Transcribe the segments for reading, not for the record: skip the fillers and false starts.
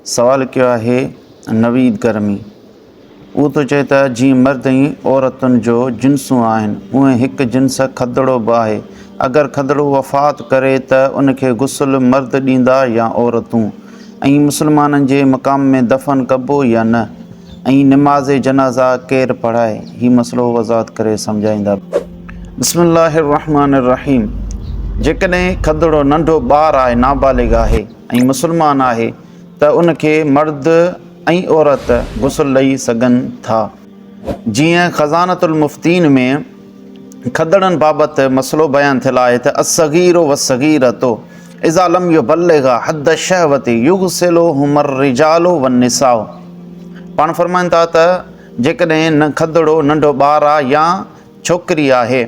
سوال ڪيو آهي نويد گرمي اهو ٿو چئي ته جيئن مرد ۽ عورتن جو جنسون آهن اونئين هڪ جنس کدڙو به آهي اگر کدڙو وفات ڪري ته ان کي غسل مرد ڏيندا يا عورتون ۽ مسلمانن جي مقام ۾ دفن ڪبو يا نه ۽ نماز جنازه ڪير پڙهائي هي مسئلو وضاحت ڪري سمجهائيندا. بسم الله الرحمن الرحيم جيڪڏهن کدڙو ننڍو ٻار آهي نابالغ آهي ۽ مسلمان آهي ته ان کي مرد ۽ عورت غسل ڏئي سگهن ٿا. جيئن خزانة المفتين ۾ کدڙن بابت مسئلو بيان ٿيل آهي ته الصغير والصغيرة اذا لم يبلغا حد الشهوة يغسلهما الرجال والنساء پاڻ فرمائن ٿا ته جيڪڏهن کدڙو ننڍو ٻار آهي يا ڇوڪري آهي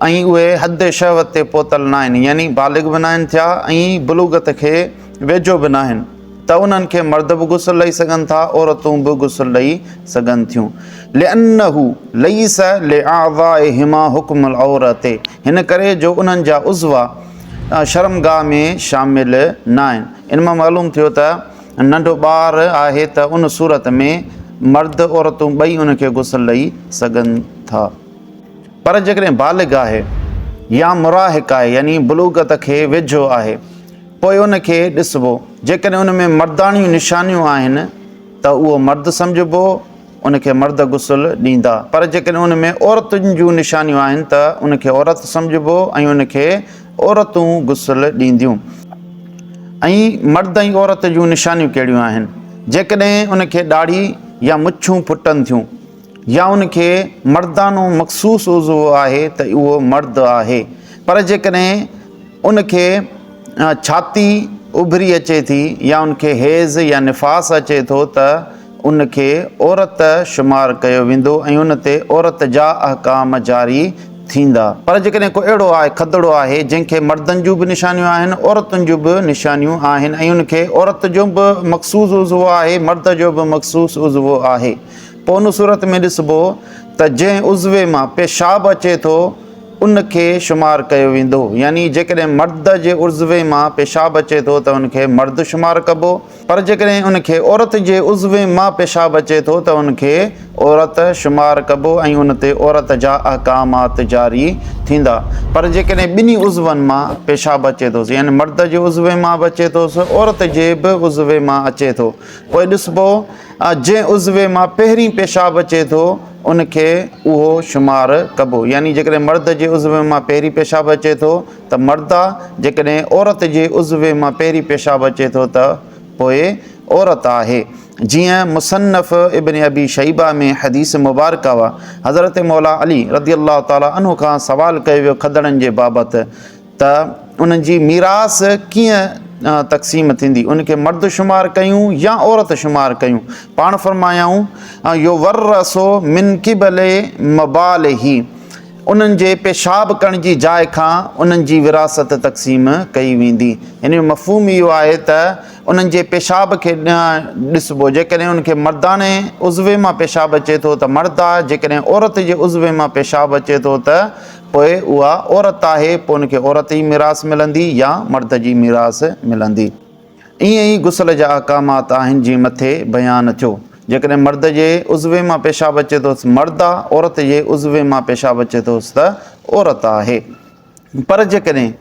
۽ اهي حد شهوت تي پهتل ناهن يعني بالغ به ناهن ٿيا ۽ بلوغت کي ويجهو به ناهن ته انهن کي مرد به غسل ڏئي سگهن ٿا عورتون به غسل ڏئي سگهن ٿيون لأنه ليس لأعضائهما حڪم العورت هن ڪري جو انهن جا عضوا شرمگاهه ۾ شامل ناهن ان مان معلوم ٿيو ته ننڍو ٻار آهي ته ان صورت ۾ مرد عورتون ٻئي ان کي غسل ڏئي سگهن ٿا. پر جيڪڏهن بالغ آهي يا مراهق آهي يعني بلوغت کي ويجهو آهي پوء ان کي ڏسبو جيڪڏهن ان ۾ مرداڻيون نشانيون آهن ته اهو مرد سمجهبو ان کي مرد غسل ڏيندا پر جيڪڏهن ان ۾ عورتن جون نشانيون آهن ته ان کي عورت سمجهبو ۽ ان کي عورتون غسل ڏينديون. ۽ مرد ۽ عورت جون نشانيون ڪهڙيون آهن؟ جيڪڏهن ان کي ڏاڙهي يا مڇون ڦٽن ٿيون يا ان کي مردانو مخصوص عضوو آهي ته اهو مرد آهي پر جيڪڏهن ان کي ڇاتي اڀري اچي ٿي يا ان کي حيض يا نفاس اچي ٿو ته ان کي عورت شمار ڪيو ويندو ۽ ان تي عورت جا احڪام جاري ٿيندا. پر جيڪڏهن ڪو اهڙو آهي کدڙو آهي جنهن کي مردن جون به نشانيون آهن عورتن جون به نشانيون آهن ۽ ان کي عورت جو به مخصوص عضوو آهي مرد جو به مخصوص عضوو آهي پوء ان صورت ۾ ڏسبو ته جنهن عضوي مان پيشاب اچي ٿو ان کي شمار ڪيو ويندو يعني جيڪڏهن مرد جي عضوي مان پيشاب اچي ٿو ته ان کي مرد شمار ڪبو پر جيڪڏهن ان کي عورت جي عضوي مان پيشاب اچي ٿو ته ان کي عورت شمار ڪبو ۽ ان تي عورت جا احڪامات جاري ٿيندا پر جيڪڏهن ٻنهي عضون مان پيشاب اچي ٿو يعني مرد جي عضوي مان به اچي ٿو عورت جي به عضوي مان اچي ٿو پوء ڏسبو جنهن عضوي مان پهرين پيشاب اچي ٿو ان کي اهو شمار ڪبو يعني جيڪڏهن مرد جي عضوي مان پهرين پيشاب اچي ٿو ته مرد آ جيڪڏهن عورت جي عضوي مان پهرين پيشاب اچي ٿو ته پوء عورت آهي جيئن مصنف ابن ابي شيبه ۾ حديث مبارڪه وا حضرت مولا علي رضي الله تعالٰي عنه کان سوال ڪيو ويو کدڙن جي بابت ته انهن جي ميراث ڪيئن تقسيم ٿيندي، ان کي مرد شمار ڪيون يا عورت شمار ڪيون؟ پاڻ فرمايائون، يورث من قبل مباله، انهن جي پيشاب ڪرڻ جي جاء کان انهن جي وراثت تقسيم ڪئي ويندي. ان جو مفهوم اهو آهي ته انهن جي پيشاب کي ڏسبو، جيڪڏهن ان کي مرداڻي عضوي مان پيشاب اچي ٿو ته مرد آهي، جيڪڏهن عورت جي عضوي مان پيشاب اچي ٿو ته پوء اها عورت آهي، پوء ان کي عورت جي ميراث ملندي يا مرد جي ميراث ملندي. ائين ئي غسل جا احڪامات آهن جيئن مٿي بيان ٿيو. جيڪڏهن مرد جي عضوي مان پيشاب اچي ٿو مرد آ، عورت جي عضوي مان پيشاب اچي ٿو ته عورت آهي. پر جيڪڏهن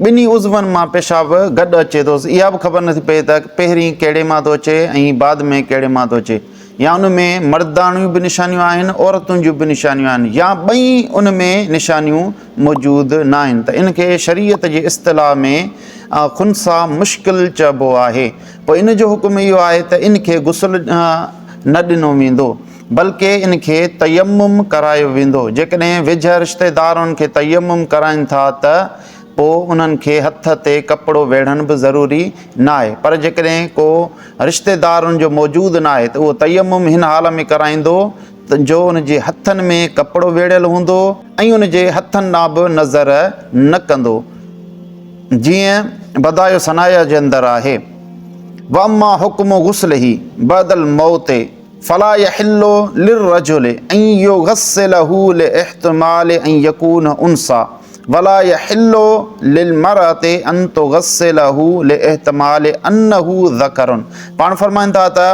ٻنهي عضون مان پيشاب گڏ اچي ٿو اها به خبر نٿي پئي ته پهرين ڪهڙي مان ٿو اچي ۽ بعد ۾ ڪهڙي مان ٿو اچي يا ان ۾ مرداڻيون به نشانيون آهن عورتن جون به نشانيون آهن يا ٻئي ان ۾ نشانيون موجود ناهن ته ان کي شريعت جي اصطلاح ۾ خنثيٰ مشڪل چئبو آهي پوء ان جو حڪم اهو آهي ته ان کي غسل نه ڏنو ويندو بلڪه ان کي تيمم ڪرايو ويندو. جيڪڏهن ويجها رشتيدار انهن کي تيمم ڪرائين ٿا ته پوء انهن کي هٿ تي ڪپڙو ويڙهڻ به ضروري ناهي پر جيڪڏهن ڪو رشتيدار ان جو موجود ناهي ته اهو تيمم هن حال ۾ ڪرائيندو جو ان جي هٿن ۾ ڪپڙو ويڙهيل هوندو ۽ ان جي هٿن ڏانهن به نظر نه ڪندو جيئن بدايع الصنايع جي اندر آهي واما حڪم غسله بعد الموت فلا يحل للرجل ان يغسله لاحتمال ان يكون انثى. ولا يحل للمرأة ان تغسله لاحتمال انه ذڪر پاڻ فرمائن ٿا ته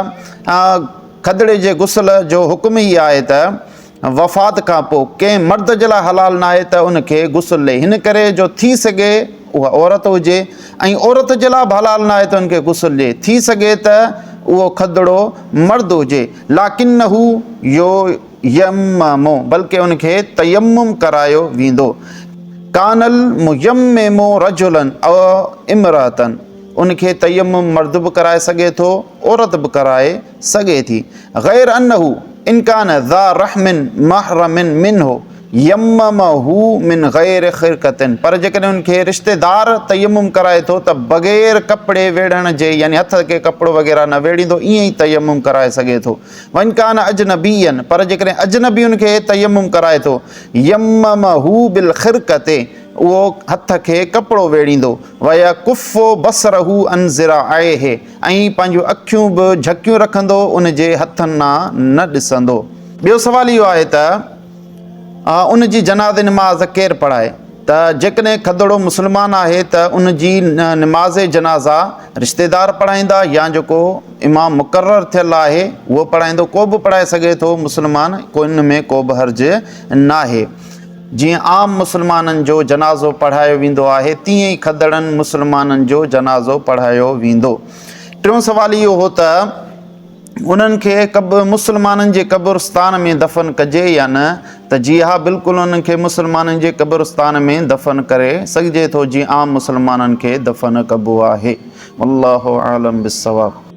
کدڙي جي غسل جو حڪم هي آهي ته وفات کان پوء ڪنهن مرد جي لاء حلال ناهي ته ان کي غسل ڏئي هن ڪري جو ٿي سگهي اها عورت هجي ۽ عورت جي لاء به حلال ناهي ته ان کي غسل ڏئي ٿي سگهي ته اهو کدڙو مرد هجي لڪنه يو يمم بلڪه ان کي تيمم ڪرايو ويندو ڪان الميمم رجلا او امرأة ان کي تيمم مرد به ڪرائي سگهي ٿو عورت به ڪرائي سگهي ٿي غير انه ان ڪان ذا رحم محرم منه يممه من غير خرقة پر جيڪڏهن ان کي رشتيدار تيمم ڪرائي ٿو ته بغير ڪپڙي ويڙهڻ جي يعني هٿ کي ڪپڙو وغيره نه ويڙهيندو ائين ئي تيمم ڪرائي سگهي ٿو وان ڪان اجنبيا پر جيڪڏهن اجنبي ان کي تيمم ڪرائي ٿو يممه بالخرقة اهو هٿ کي ڪپڙو ويڙهيندو ويڪف بصره عن ذراعيه ۽ پنهنجون اکيون به جهڪيون رکندو، ان جي هٿن ڏانهن نه ڏسندو. ٻيو سوال اهو آهي ته ان جي جنازي نماز ڪير پڙهائي؟ ته جيڪڏهن کدڙو مسلمان آهي ته ان جي نماز جنازه رشتيدار پڙهائيندا يا جيڪو امام مقرر ٿيل آهي اهو پڙهائيندو، ڪو به پڙهائي سگهي ٿو مسلمان، ڪو ان ۾ ڪو به حرج ناهي. جيئن عام مسلمانن جو جنازو پڙهايو ويندو آهي، تيئن ئي کدڙن مسلمانن جو جنازو پڙهايو ويندو. ٽيون سوال اهو هو ته انهن کي مسلمانن جي قبرستان ۾ دفن ڪجي يا نه؟ ته جي ها بلڪل انهن کي مسلمانن جي قبرستان ۾ دفن ڪري سگهجي ٿو جيئن عام مسلمانن کي دفن ڪبو آهي. والله اعلم بالصواب.